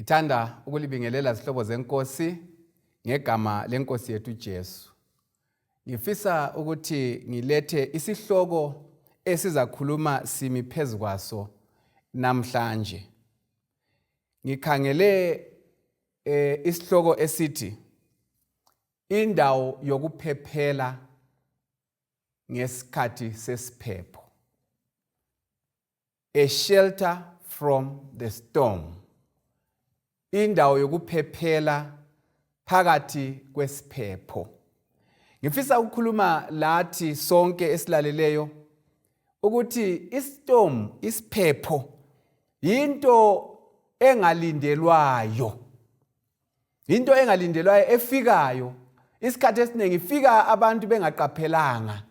Ngithanda ukulibingelela zihlobo zenkosi ngegama lenkosi yethu Jesu. Ngifisa ukuthi ngilethe isihloko esizakhuluma simi phezu kwaso namhlanje. Ngikhangele eh, isihloko esithi indawo yokuphephela ngesikhathi sesiphepho. A shelter from the storm. Indawo yokuphephela phakathi kwesiphepho. Ngifisa ukukhuluma lathi sonke esilaleleyo ukuthi istorm, isiphepho yinto engalindelwayo. Into engalindelwayo efikayo isikhathi esiningi ifika abantu bengaqaphelanga.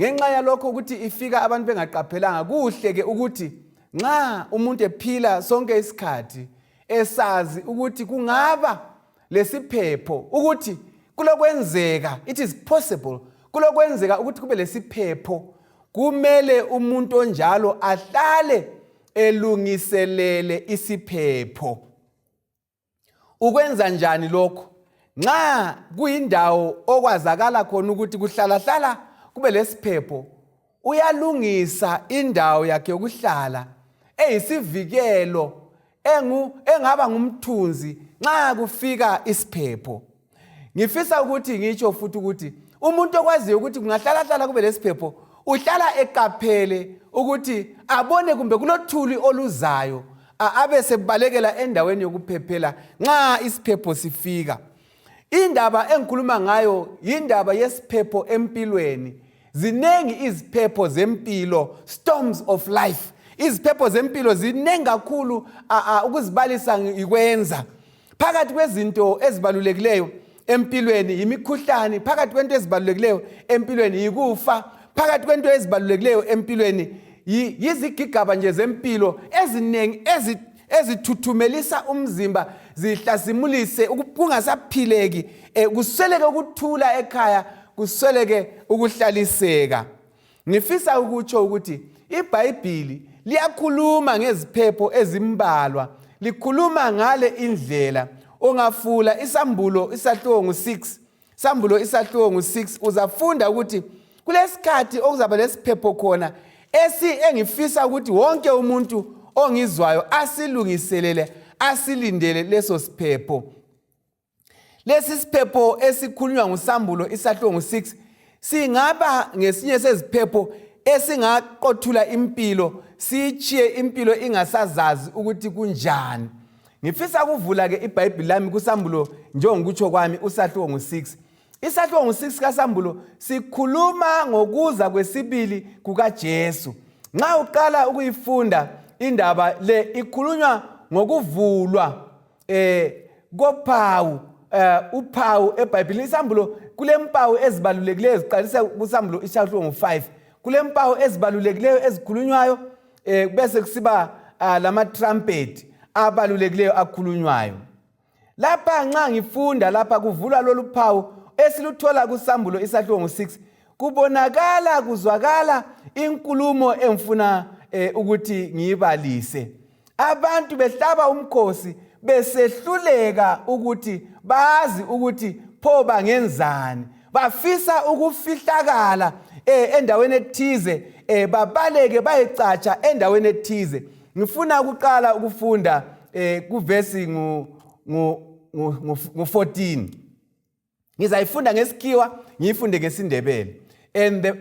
Ngenxa yalokho ukuthi ifika abantu bengaqaphelanga, kuhle ke ukuthi nxa umuntu ephila sonke isikhathi esazi ukuthi kungaba lesiphepho, ukuthi kulokwenzeka, it is possible, kulokwenzeka ukuthi kube lesiphepho, kumele umuntu onjalo ahlale elungiselele isiphepho. Ukwenza njani lokhu? Nxa kuyindawo okwazakala khona ukuthi kuhlalahlala kube lesiphepho, uyalungisa indawo yakhe yokuhlala eyisivikelo engu engaba ngumthunzi nxa kufika isiphepho. Ngifisa ukuthi ngitsho futhi ukuthi umuntu okwaziyo ukuthi kungahlalahlala kube lesiphepho uhlala eqaphele ukuthi abone kumbe kulothuli oluzayo abe sebalekela endaweni yokuphephela nxa isiphepho sifika. Indaba engikhuluma ngayo yindaba yesiphepho empilweni. Ziningi iziphepho zempilo, storms of life. Iziphepho zempilo ziningi kakhulu, ukuzibalisa yikwenza. Phakathi kwezinto ezibalulekileyo empilweni yimikhuhlane, phakathi kwento ezibalulekileyo empilweni yikufa, phakathi kwento ezibalulekileyo empilweni yizigigaba nje zempilo eziningi ezithuthumelisa umzimba, zihlasimulise kungasaphileki, kusweleke ukuthula ekhaya, kusweleke ukuhlaliseka. Ngifisa ukutsho ukuthi iBhayibhili liyakhuluma ngeziphepho ezimbalwa, likhuluma ngale indlela. Ungafula iSambulo isahluko ngu-6, Sambulo isahluko ngu-6, uzafunda ukuthi kulesikhathi okuzaba lesiphepho khona esi engifisa ukuthi wonke umuntu ongizwayo asilungiselele, asilindele leso siphepho. Lesi siphepho esikhulunywa nguSambulo isahluko ngu-6 singaba ngesinye seziphepho esingaqothula impilo, siyitshiye impilo ingasazazi ukuthi kunjani. Ngifisa ukuvula ke iBhayibhili lami kuSambulo njengokutsho kwami usahluko ngu-6. Isahluko ngu-6 kaSambulo sikhuluma ngokuza kwesibili kukaJesu. Nxa uqala ukuyifunda indaba le ikhulunywa ngokuvulwa kophawu, uphawu eBhayibhelini. Isambulo kulempawu ezibalulekileyo ziqalisa kuSambulo isahluko ngu-5. Kulempawu ezibalulekileyo ezikhulunywayo, bese kusiba lama trumpet abalulekileyo akhulunywayo. Lapha nxa ngifunda lapha kuvulwa lolu phawu esiluthola kuSambulo isahluko ngu-6, kubonakala kuzwakala inkulumo engifuna ukuthi ngiyibalise. Abantu behlaba umkhosi besehluleka ukuthi bazi ukuthi pho bangenzani, bafisa ukufihlakala endaweni ethize, babaleke bayecatsha endaweni ethize. Ngifuna ukuqala ukufunda kuvesi ngu-14. Ngizayifunda ngesikhiwa, ngiyifunde ngesiNdebele. And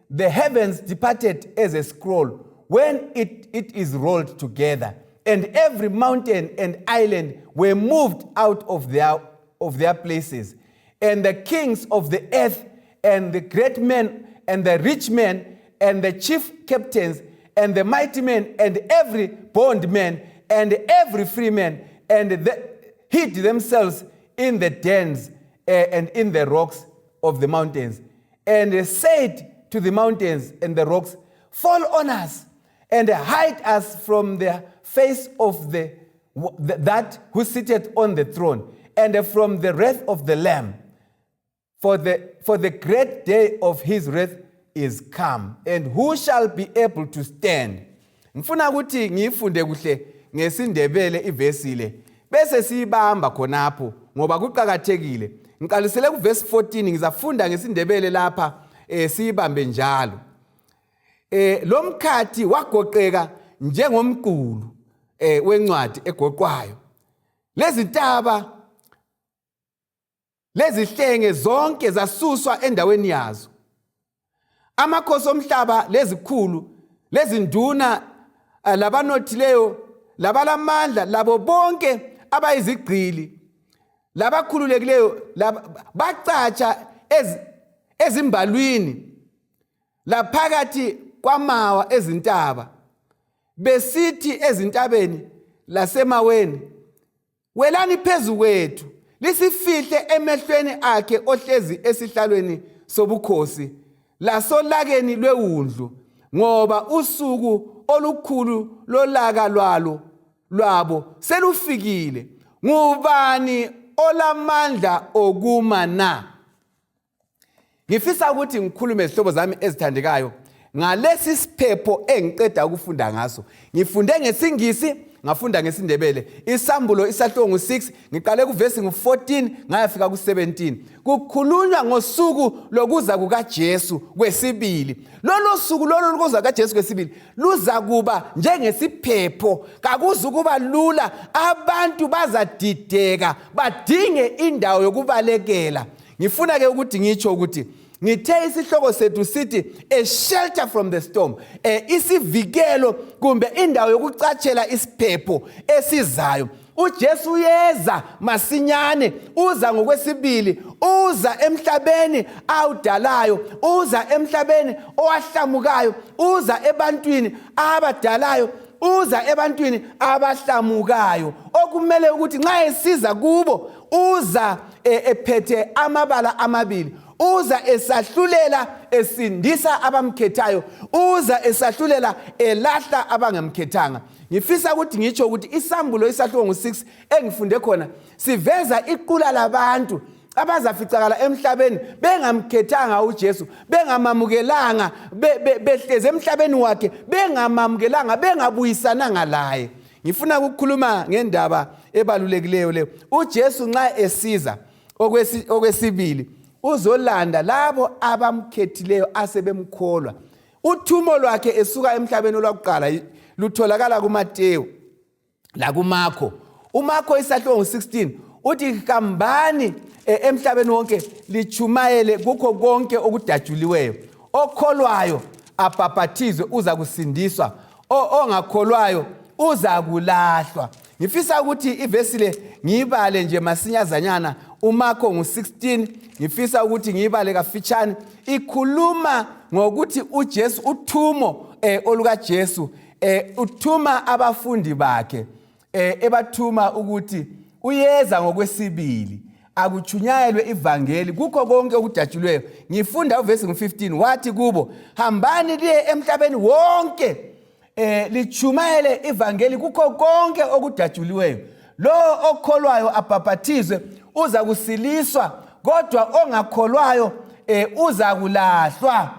the heavens departed as a scroll when it is rolled together, and every mountain and island were moved out of their places, and the kings of the earth and the great men and the rich men and the chief captains and the mighty men and every bondman and every free man and the, hid themselves in the dens and in the rocks of the mountains, and said to the mountains and the rocks, 'Fall on us and hide us from the face of the that who sitteth on the throne and from the wrath of the Lamb. For the great day of his wrath is come, and who shall be able to stand?'" Ngifuna ukuthi ngiyifunde kuhle ngesiNdebele ivesi le bese siyibamba khonapho ngoba kuqakathekile. Ngiqalisele kuvesi 14 ngizafunda ngesiNdebele lapha eh siyibambe njalo. Eh lo mkhathi wagoqeka njengomqulu eh wencwadi egoqwayo. Lezintaba lezihlenge zonke zasuswa endaweni yazo. Amakhosi omhlaba lezikhulu lezinduna eh, labanothileyo labalamandla labo bonke abayizigqili labakhululekileyo bacatsha ezimbalwini laphakathi kwamawa ezintaba besithi ezintabeni lasemaweni welani phezu kwethu lisifihle emehlweni akhe ohlezi esihlalweni sobukhosi lasolakeni lwewundlu ngoba usuku olukhulu lolaka lwalo lwabo selufikile ngubani olamandla okuma na Ngifisa ukuthi ngikhulume zihlobo zami ezithandekayo ngalesi siphepho engiqeda ukufunda ngaso. Ngifunde ngesiNgisi, ngafunda ngesiNdebele. Isambulo isahluko ngu-6, ngiqale kuvesi ngu-14 ngayafika ku-17. Kukhulunywa ngosuku lokuza kukaJesu kwesibili. Lolo suku lolo lokuza kukaJesu kwesibili luzakuba njengesiphepho, kakuzukuba lula, abantu bazadideka, badinge indawo yokubalekela. Ngifuna ke ukuthi ngitsho ukuthi ngithe isihloko sethu sithi a shelter from the storm, eh, isivikelo kumbe indawo yokucatshela isiphepho esizayo. UJesu uyeza masinyane, uza ngokwesibili, uza emhlabeni awudalayo, uza emhlabeni owahlamukayo, uza ebantwini abadalayo, uza ebantwini abahlamukayo, okumele ukuthi nxa esiza kubo uza e, ephethe amabala amabili uza esahlulela esindisa abamkhethayo uza esahlulela elahla abangamkhethanga ngifisa ukuthi ngitsho ukuthi isambulo isahluko ngu-6 engifunde khona siveza iqula labantu abazaficakala emhlabeni bengamkhethanga uJesu bengamamukelanga behlezi emhlabeni wakhe bengamamukelanga bengabuyisananga laye ngifuna ukukhuluma ngendaba ebalulekileyo leyo uJesu nxa esiza okwesibili uzolanda labo abamkhethileyo asebemkholwa uthumo lwakhe esuka emhlabeni olwakuqala lutholakala kuMateyu lakuMakho uMakho isahluko ngu-16 uthi hambani e, emhlabeni wonke lichumayele kukho konke okudatshuliweyo okholwayo abhabhathizwe uza kusindiswa ongakholwayo uzakulahlwa ngifisa ukuthi ivesi le ngiyibale nje masinyazanyana umakho ngu-16 ngifisa ukuthi ngiyibale kafitshane ikhuluma ngokuthi uJesu uthumo eh, olukaJesu eh, uthuma abafundi bakhe eh, ebathuma ukuthi uyeza ngokwesibili akutshunyayelwe ivangeli kukho konke okudatshuliweyo ngifunda uvesi ngu-15 wathi kubo hambani liye emhlabeni wonke eh litshumayele ivangeli kukho konke okudatshuliweyo lowo okholwayo abhabhathizwe uza kusiliswa kodwa ongakholwayo eh uza kulahlwa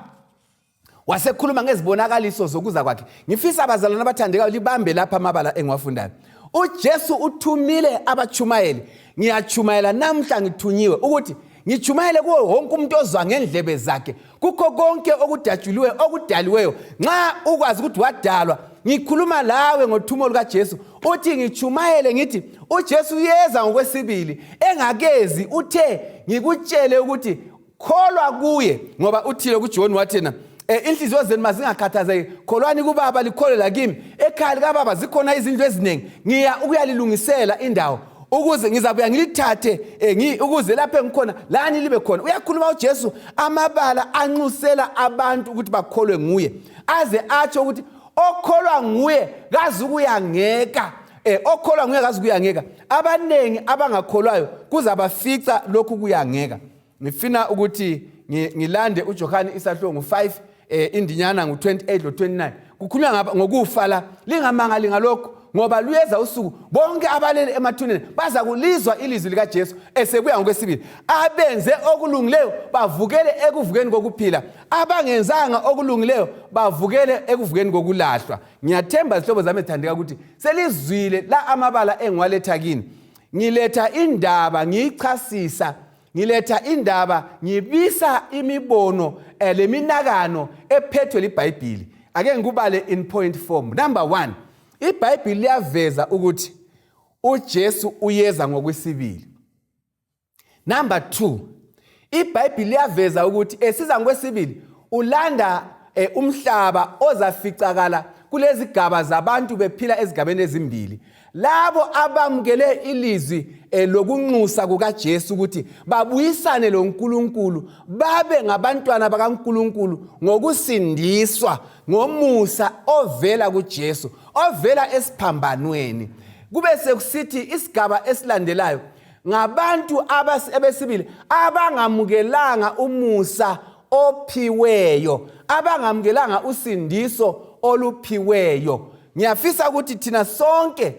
wasekhuluma ngezibonakaliso zokuza kwakhe ngifisa abazalwane abathandekayo libambe lapha amabala engiwafundayo uJesu uthumile abatshumayeli ngiyatshumayela namhla ngithunyiwe ukuthi ngitshumayele kuwo wonke umuntu ozwa ngendlebe zakhe kukho konke okudatshuliweyo okudaliweyo nxa ukwazi ukuthi wadalwa ngikhuluma lawe ngothumo lukaJesu uthi ngitshumayele ngithi uJesu uyeza ngokwesibili engakezi uthe ngikutshele ukuthi kholwa kuye ngoba uthile kuJohn wathi yena eh, inhliziyo zenu mazingakhathazeki kholwani kubaba likholwe lakimi ekhaya likababa zikhona izindlu eziningi ngiya ukuyalilungisela indawo ukuze ngizabuya ngilithathe eh, ukuze lapho engikhona lani libe khona uyakhuluma uJesu amabala anxusela abantu ukuthi bakholwe nguye aze atsho ukuthi okholwa nguye kazukuyangeka eh okholwa nguye kazukuyangeka abaningi abangakholwayo kuzabafica lokhu kuyangeka ngifuna ukuthi ngilande uJohane isahluko ngu-5 eh indinyana ngu-28 lo-29 kukhulunywa ngokufa la lingamangali ngalokho Ngoba luyeza usuku bonke abalele emathuneni baza kulizwa ilizwi likaJesu esebuya ngokwesibili. Abenze okulungileyo bavukele ekuvukeni kokuphila, abangenzanga okulungileyo bavukele ekuvukeni kokulahlwa. Ngiyathemba, zihlobo zami ezithandeka, ukuthi selizwile la amabala engiwaletha kini. Ngiletha indaba ngiyichasisa, ngiletha indaba ngibisa imibono leminakano ephethwe liBhayibhili. Ake ngikubale in point form. Number 1, iBhayibhili liyaveza ukuthi uJesu uyeza ngokwesibili. Number 2, iBhayibhili liyaveza ukuthi esiza ngokwesibili ulanda umhlaba ozaficakala kulezigaba zabantu bephila ezigabeni ezimbili. Labo abamukele ilizwi lokunxusa kukaJesu ukuthi babuyisane loNkulunkulu, babe ngabantwana bakaNkulunkulu ngokusindiswa ngomusa ovela kuJesu, ovela esiphambanweni. Kube sekusithi isigaba esilandelayo ngabantu abesibili abangamukelanga umusa ophiweyo, abangamukelanga usindiso oluphiweyo. Ngiyafisa ukuthi thina sonke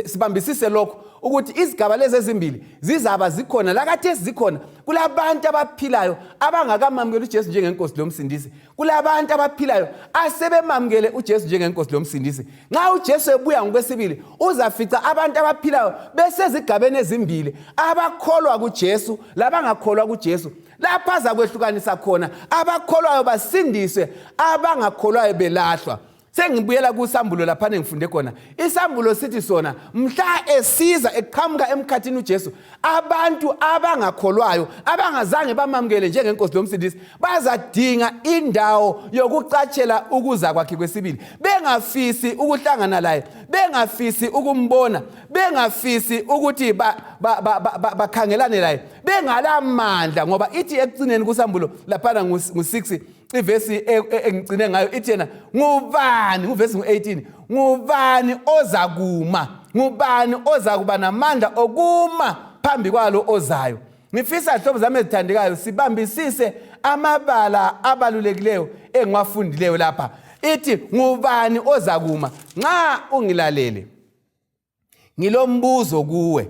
sibambisise lokho, ukuthi izigaba lezi ezimbili zizaba zikhona. Lakathesi zikhona. Kulabantu abaphilayo abangakamamukeli uJesu njengenkosi lomsindisi, kulabantu abaphilayo asebemamukele uJesu njengenkosi lomsindisi. Nxa uJesu ebuya ngokwesibili uzafica abantu abaphilayo besezigabeni ezimbili, abakholwa kuJesu labangakholwa kuJesu. Lapho azakwehlukanisa khona, abakholwayo basindiswe, abangakholwayo belahlwa. Sengibuyela kusambulo laphana engifunde khona. Isambulo sithi sona mhla esiza eqhamuka emkhathini uJesu, abantu abangakholwayo, abangazange bamamukele njengenkosi lomsindisi, bazadinga indawo yokucatshela ukuza kwakhe kwesibili, bengafisi ukuhlangana laye, bengafisi ukumbona, bengafisi ukuthi bakhangelane laye, bengalamandla. Ngoba ithi ekucineni kusambulo laphana ngu-6, ivesi engigcine ngayo ithi yena ngubani, nguvesi ngu-18, ngubani ozakuma, ngubani ozakuba namandla okuma phambi kwalo ozayo? Ngifisa, zihlobo zami ezithandekayo, sibambisise amabala abalulekileyo engiwafundileyo lapha. Ithi ngubani ozakuma? Nxa ungilalele, ngilombuzo kuwe,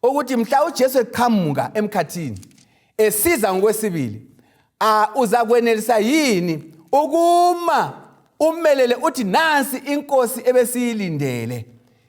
ukuthi mhla uJesu eqhamuka emkhathini esiza ngokwesibili, uzakwenelisa yini ukuma umelele uthi nansi inkosi ebesiyilindele?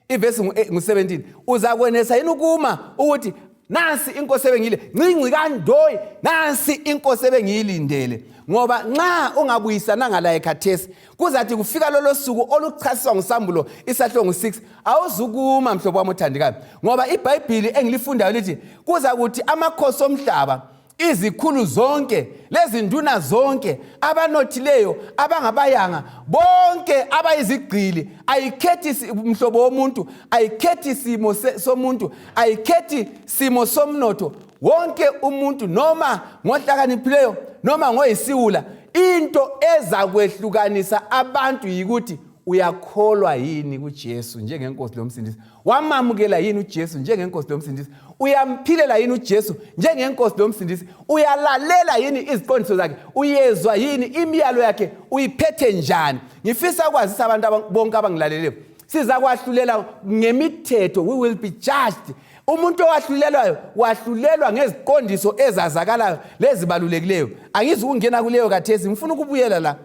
Ivesi ngu-17, uzakwenelisa yini ukuma ukuthi nansi inkosi ebengiyile, ncinci kandoyi, nansi inkosi ebengiyilindele? Ngoba nxa ungabuyisananga laye khathesi, kuzathi kufika lolo suku oluchasiswa ngusambulo isahluko ngu-6, awuzukuma, mhlobo wami othandekayo. Ngoba iBhayibhili engilifundayo lithi kuza kuthi amakhosi omhlaba, izikhulu zonke, lezinduna zonke, abanothileyo, abangabayanga, bonke abayizigqili, ayikhethi mhlobo womuntu, ayikhethi simo somuntu, ayikhethi simo somnotho, wonke umuntu, noma ngohlakaniphileyo noma ngoyisiwula, into ezakwehlukanisa abantu yikuthi uyakholwa yini kuJesu njengenkosi lomsindisi, wamamukela yini uJesu njengenkosi lomsindisi, uyamphilela yini uJesu njengenkosi lomsindisi, uyalalela yini iziqondiso zakhe, uyezwa yini imiyalo yakhe, uyiphethe njani? Ngifisa ukwazisa abantu bonke abangilaleleyo, sizakwahlulela ngemithetho. We will be judged. Umuntu owahlulelwayo wahlulelwa ngeziqondiso ezazakalayo lezibalulekileyo. Angizukungena kuleyo kathesi, ngifuna ukubuyela la.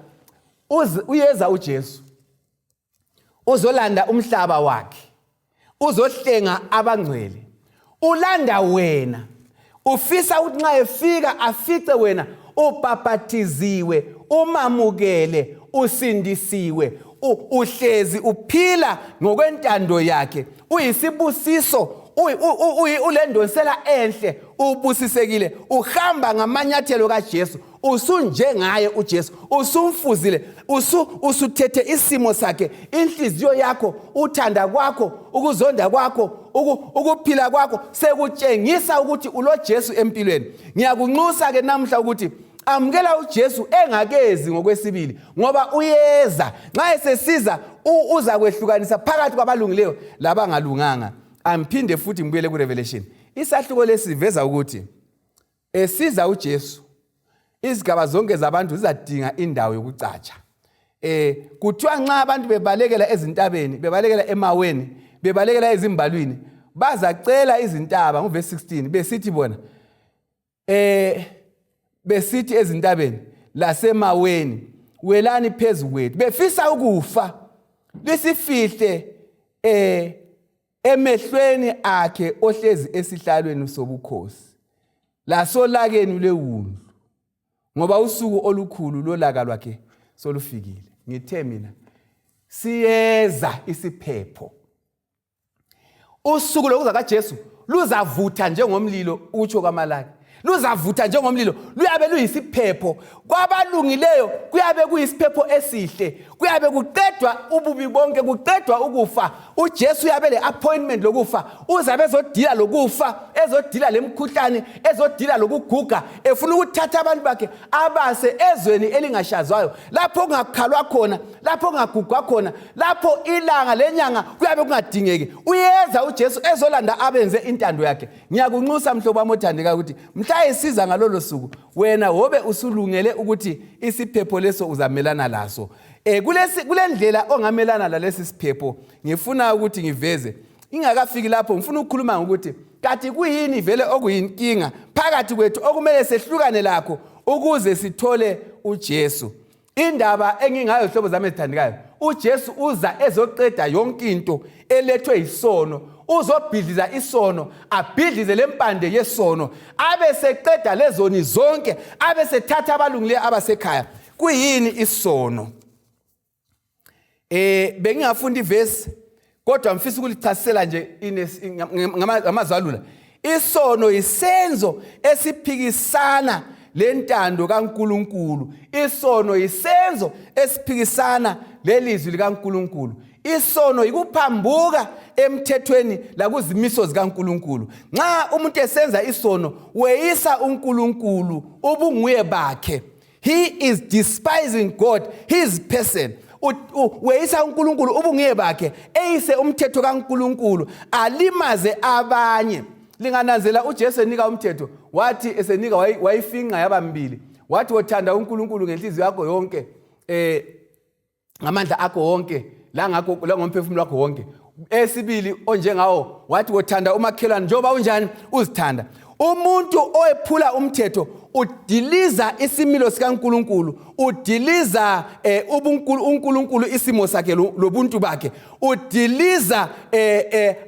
Uyeza uJesu, uzolanda umhlaba wakhe, uzohlenga abangcwele. Ulanda wena. Ufisa ukuthi nxa efika afice wena ubhabhathiziwe, umamukele, usindisiwe, uhlezi uphila ngokwentando yakhe, uyisibusiso, ulendonsela enhle, ubusisekile, uhamba ngamanyathelo kaJesu, usunjengaye uJesu, usumfuzile, usuthethe isimo sakhe. Inhliziyo yakho, uthanda kwakho, ukuzonda kwakho, ukuphila kwakho sekutshengisa ukuthi uloJesu empilweni. Ngiyakunxusa ke namhla ukuthi amukela uJesu engakezi ngokwesibili, ngoba uyeza. Nxa esesiza uza kwehlukanisa phakathi kwabalungileyo labangalunganga. Angiphinde futhi ngibuyele kuRevelation. Isahluko lesi siveza ukuthi esiza uJesu, izigaba zonke zabantu zizadinga indawo yokucatsha. Kuthiwa nxa abantu bebalekela ezintabeni, bebalekela emaweni, bebalekela ezimbalwini, bazacela izintaba, nguvesi 16, besithi bona besithi ezintabeni lasemaweni, welani phezu kwethu, befisa ukufa, lisifihle emehlweni akhe ohlezi esihlalweni sobukhosi lasolakeni lwewundlu, ngoba usuku olukhulu lolaka lwakhe solufikile. Ngithe mina siyeza isiphepho, usuku lokuza kaJesu luzavutha njengomlilo, utsho kwaMalaki, luzavutha njengomlilo, luyabe luyisiphepho. Kwabalungileyo kuyabe kuyisiphepho esihle, kuyabe kuqedwa ububi bonke, kuqedwa ukufa. UJesu uyabe le-appointment lokufa, uzabe ezodila lokufa, ezodila lemikhuhlane, ezodila lokuguga, efuna ukuthatha abantu bakhe abase ezweni elingashazwayo, lapho kungakhalwa khona, lapho kungagugwa khona, lapho ilanga lenyanga kuyabe kungadingeki. Uyeza uJesu ezolanda abenze intando yakhe. Ngiyakunxusa, mhlobo wami othandekayo, ukuthi mhla esiza ngalolo suku, wena wobe usulungele ukuthi isiphepho leso uzamelana laso. Kulesi kule ndlela ongamelana lalesi siphepho ngifuna ukuthi ngiveze. Ingakafiki lapho, ngifuna ukukhuluma ngokuthi kathi kuyini vele okuyinkinga phakathi kwethu okumele sehlukane lakho ukuze sithole uJesu. Indaba engingayo, zihlobo zami ezithandekayo, uJesu uza ezoqeda yonke into elethwe yisono. Uzobhidliza isono, abhidlize lempande yesono, abe seqeda lezoni zonke, abe sethatha abalungileyo abasekhaya. Kuyini isono? Bengingafunda ivesi, kodwa ngifisa ukulichasisela nje ngamazwi alula. Isono isenzo esiphikisana lentando kaNkuluNkulu. Isono isenzo esiphikisana lelizwi likaNkuluNkulu. Isono yikuphambuka emthethweni lakuzimiso zikaNkuluNkulu. Nxa umuntu esenza isono, weyisa uNkulunkulu, ubunguye bakhe. He is despising God, his person. Weyisa uNkulunkulu, ubunguye bakhe, eyise umthetho kaNkulunkulu, alimaze abanye. Lingananzela uJesu enika umthetho, wathi esenika wayifinqa yaba mbili, wathi wothanda uNkulunkulu ngenhliziyo yakho yonke, ngamandla akho wonke, langakho langomphefumulo wakho wonke. Esibili onjengawo, wathi wothanda umakhelwane njengoba unjani uzithanda. Umuntu owephula umthetho udiliza isimilo sikaNkulunkulu, udiliza ubunkulu uNkulunkulu, isimo sakhe lobuntu bakhe, udiliza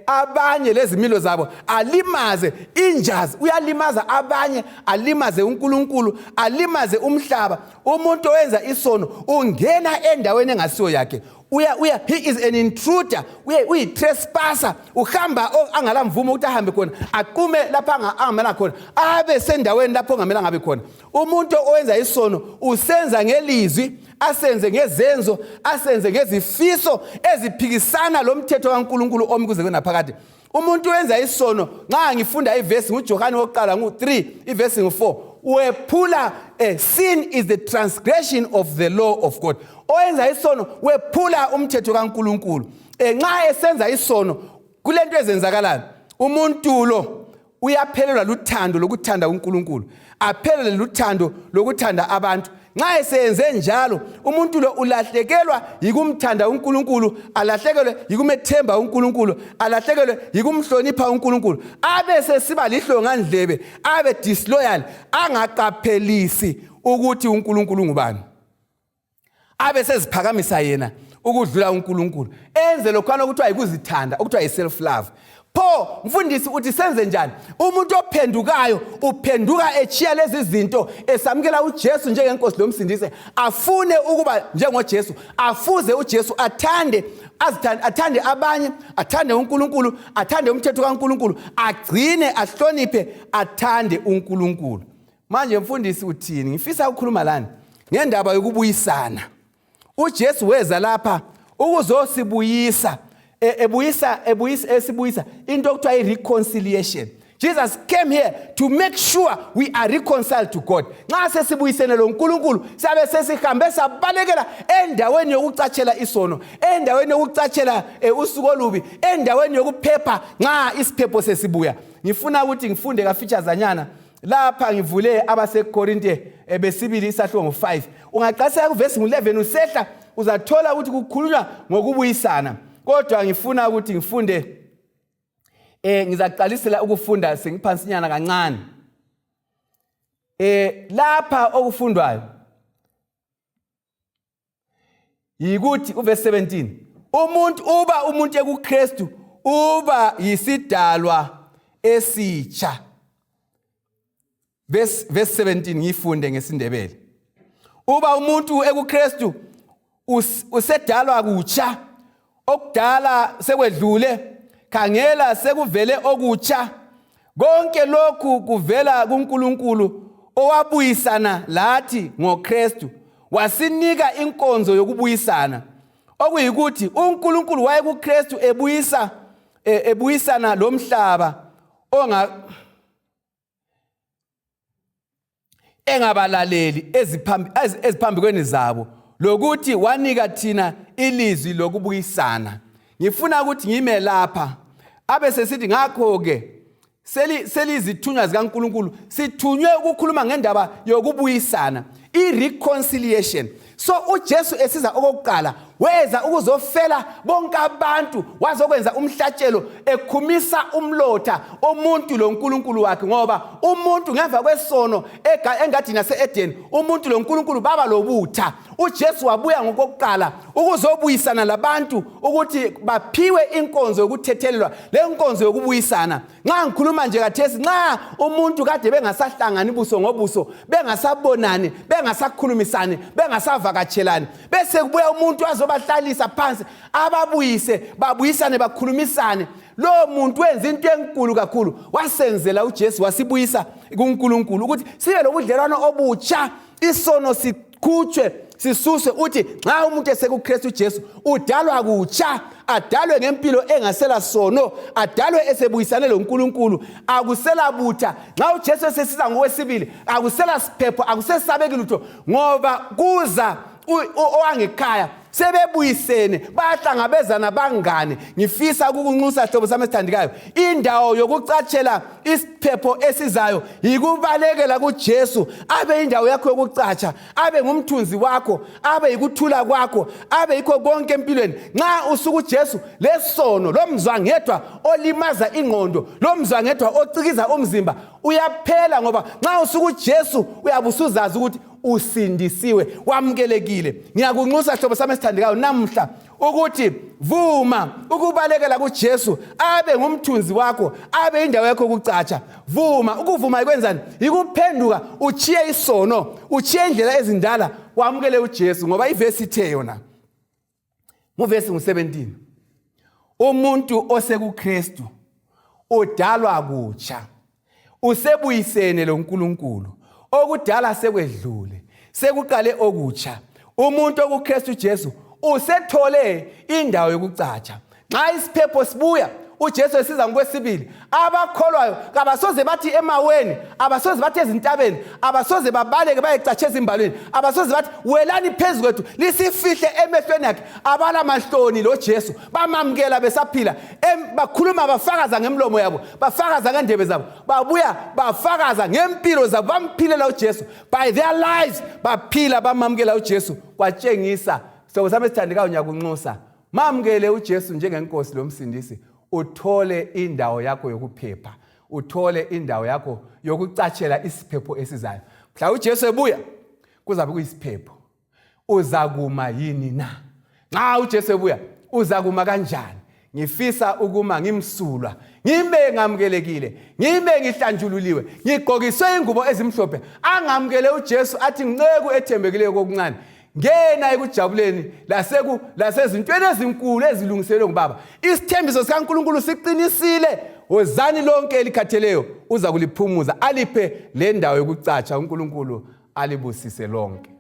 abanye lezimilo zabo, alimaze injazi, uyalimaza abanye, alimaze uNkulunkulu, alimaze umhlaba. Umuntu owenza isono ungena endaweni engasiyo yakhe. Uya uya he is an intruder, uye uyi-trespasser, uhamba angalamvumo ukuthi ahambe khona, aqume lapha angamelanga khona, abe sendaweni lapho ongamelanga abe khona. Umuntu owenza isono usenza ngelizwi, asenze ngezenzo, asenze ngezifiso eziphikisana lo mthetho kaNkulunkulu omi kuze kunaphakade. Umuntu wenza isono, nxa ngifunda ivesi nguJohane wokuqala ngu-3, ivesi ngu-4, wephula sin is the transgression of the law of God. Owenza isono wephula umthetho kaNkulunkulu. Nxa esenza isono, kulento ezenzakalayo. Umuntu lo uyaphelelwa luthando lokuthanda uNkulunkulu, aphelelwe luthando lokuthanda abantu. Nxa eseyenze njalo, umuntu lo ulahlekelwa yikumthanda uNkulunkulu, alahlekelwe yikumethemba uNkulunkulu, alahlekelwe yikumhlonipha uNkulunkulu, abe sesiba lihlongandlebe, abe disloyal, angaqaphelisi ukuthi uNkulunkulu ngubani, abe seziphakamisa yena ukudlula uNkulunkulu, enze lokhwana okuthiwa yikuzithanda, okuthiwa yi-self love. Pho mfundisi, uthi senze njani? Umuntu ophendukayo uphenduka echiya lezi zinto, esamukela uJesu njengenkosi lomsindisi, afune ukuba njengoJesu, afuze uJesu, athande, azithande, athande abanye, athande uNkulunkulu, athande umthetho kaNkulunkulu, agcine, ahloniphe, athande uNkulunkulu. Manje mfundisi, uthini? Ngifisa ukukhuluma lani ngendaba yokubuyisana. UJesu weza lapha ukuzosibuyisa, ebuyisa, ebuyisa, esibuyisa into okuthiwa i-reconciliation. Jesus came here to make sure we are reconciled to God. Nxa sesibuyisene lo nkulunkulu, siyabe sesihambe sabalekela endaweni yokucatshela isono, endaweni yokucatshela usuku olubi, endaweni yokuphepha nxa isiphepho sesibuya. Ngifuna ukuthi ngifunde kafitshazanyana. Lapha ngivule abaseKorinte besibili isahluko ngo-5. Ungaqalisela kuvesi ngu-11 usehla uzathola ukuthi kukhulunywa ngokubuyisana. Kodwa ngifuna ukuthi ngifunde ngizaqalisela ukufunda sengiphansinyana kancane. Lapha okufundwayo yikuthi uverse 17 umuntu uba umuntu ekuKristu uba yisidalwa esitsha. Verse 17 ngifunde ngesiNdebele. Uba umuntu ekuKristu usedalwa kutsha, okudala sekwedlule, khangela sekuvele okutsha. Konke lokhu kuvela kuNkulunkulu owabuyisana lathi ngoKristu, wasinika inkonzo yokubuyisana, okuyikuthi uNkulunkulu wayekuKristu ebuyisa ebuyisana lomhlaba onga engabalaleli eziphambikweni zabo, lokuthi wanika thina ilizwi lokubuyisana. Ngifuna ukuthi ngime lapha abe sesithi ngakho-ke selizithunywa zikaNkulunkulu, sithunywe ukukhuluma ngendaba yokubuyisana, i-reconciliation. So uJesu esiza okokuqala weza ukuzofela bonke abantu, wazokwenza umhlatshelo ekhumisa umlotha umuntu loNkulunkulu wakhe, ngoba umuntu ngemva kwesono engadini yase-Edeni umuntu loNkulunkulu baba lobutha. uJesu wabuya ngokokuqala ukuzobuyisana labantu ukuthi baphiwe inkonzo yokuthethelelwa, le nkonzo yokubuyisana. Nxa ngikhuluma nje kathesi, nxa umuntu kade bengasahlangani buso ngobuso, bengasabonani, bengasakhulumisani, bengasavakatshelani, bese kubuya umuntu azobahlalisa phansi ababuyise, babuyisane, bakhulumisane, lowo muntu wenza into enkulu kakhulu. Wasenzela uJesu, wasibuyisa kuNkulunkulu ukuthi sibe lobudlelwano obutsha, isono sikhutshwe, sisuswe. Uthi nxa umuntu esekuKristu Jesu udalwa kutsha, adalwe ngempilo engasela sono, adalwe esebuyisane loNkulunkulu, akusela butha. Nxa uJesu esesiza ngokwesibili akusela siphepho, akusesabeki lutho, ngoba kuza owangekhaya, sebebuyisene, bayahlangabezana bangane. Ngifisa ukukunxusa hlobo sami esithandekayo, indawo yokucatshela isiphepho esizayo yikubalekela kuJesu, abe indawo yakho yokucatsha, abe ngumthunzi wakho, abe yikuthula kwakho, abe yikho konke empilweni. Nxa usukuJesu, lesono lomzwangedwa olimaza ingqondo, lomzwangedwa ocikiza umzimba uyaphela, ngoba nxa usukuJesu uyabe usuzazi ukuthi usindisiwe, wamukelekile. Ngiyakunxusa hlobo sami esithandekayo namhla ukuthi vuma ukubalekela kuJesu, abe ngumthunzi wakho, abe indawo yakho yokucatsha. Vuma. Ukuvuma ikwenzani? Yikuphenduka, uchiye isono, uchiye indlela ezindala, wamukele uJesu, ngoba ivesi ithe yona nguvesi ngu-17, umuntu osekuKristu udalwa kutsha, usebuyisene loNkulunkulu, okudala sekwedlule, sekuqale okutsha. Umuntu okuKristu Jesu usethole indawo yokucatsha. Nxa isiphepho sibuya, uJesu esiza ngokwesibili, abakholwayo kabasoze bathi emaweni, abasoze bathi ezintabeni, abasoze babaleke bayecatsha ezimbalweni, abasoze bathi welani phezu kwethu lisifihle emehlweni akhe. Abala mahloni lo Jesu, bamamukela besaphila, bakhuluma, bafakaza ngemlomo yabo, bafakaza ngendebe zabo, babuya bafakaza ngempilo zabo, bamphilela uJesu by their lives, baphila bamamukela uJesu. Kwatshengisa sihlobo sami esithandekayo, ngiyakunxusa, mamukele uJesu njengenkosi lomsindisi, uthole indawo yakho yokuphepha, uthole indawo yakho yokucatshela isiphepho esizayo. Mhla uJesu ebuya kuzabe kuyisiphepho, uzakuma yini na? Nxa uJesu ebuya uzakuma kanjani? Ngifisa ukuma ngimsulwa, ngime ngamukelekile, ngime ngihlanjululiwe, ngigqokiswe ingubo ezimhlophe. Angamukele uJesu athi, nceku ethembekileyo kokuncane, ngena ekujabuleni lasezintweni ezinkulu ezilungiselwe ngubaba. Isithembiso sikaNkulunkulu siqinisile, wozani lonke elikhatheleyo, uza kuliphumuza, aliphe le ndawo yokucatsha. uNkulunkulu alibusise lonke.